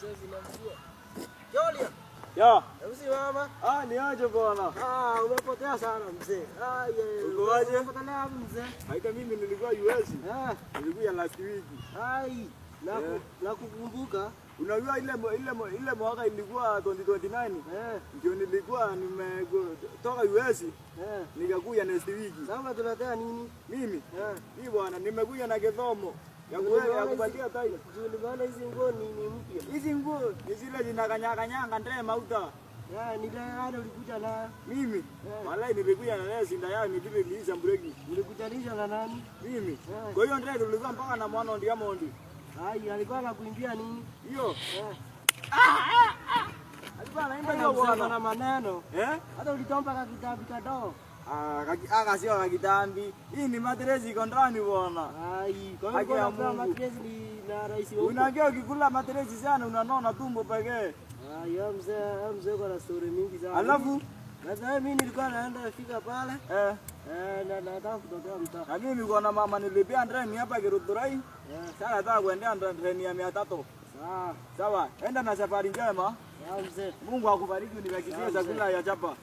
Mzee zinamjua. Jolia, Ya. hebu simama. Ah, ni aje bwana. Ah, umepotea sana mzee. Ah, ye. Uko aje? Umepotelea wapi mzee? Haita mimi nilikuwa US. Ah, Nilikuja last week. ai. Na Eh. na kukumbuka. Unajua ile mwaka ilikuwa 2029. Eh, Ndio nilikuwa nimetoka US nikakuja next week. Sasa unatuletea nini? Mimi Eh. mimi bwana nimekuja na kithomo ya kuweka ya kupatia tai. Juu nimeona hizi nguo ni mpya. Hizi nguo ni zile zinakanyakanyanga ndee mauta. Eh, ni ile gani ulikuja nayo? Mimi Eh. walai nilikuja na leo sinda yao nilipe iliisha breki. Ulikutanisha na nani? Mimi Eh. kwa hiyo ndee tulikuwa mpaka na mwana ndia mondi. Ai, alikuwa anakuimbia nini? Hiyo Eh. alikuwa anaimba Mzee hiyo bwana bwana. na maneno. Eh? Hata ulitomba kakitambi kadogo. Ah, aka sio kakitambi. Hii ni matresi iko ndani bwana. Ai, kwa hiyo Haki ya ulikuwa unapewa Mungu. matresi ni na rais wa huko. Unajua ukikula matresi sana unanona tumbo pekee. Ah, yo mzee, yo mzee uko na story mingi sana. Alafu Sasa mimi nilikuwa naenda fika pale eh eh, na nataka kutokea mtaa. na mimi niko na mama nilipia ndreni hapa Githurai. Eh, Sasa nataka kuendea ndreni ya 300. sawa. Sawa, enda na safari njema. Sawa mzee. Mungu akubariki unibakizie Sawa, chakula ya chapa.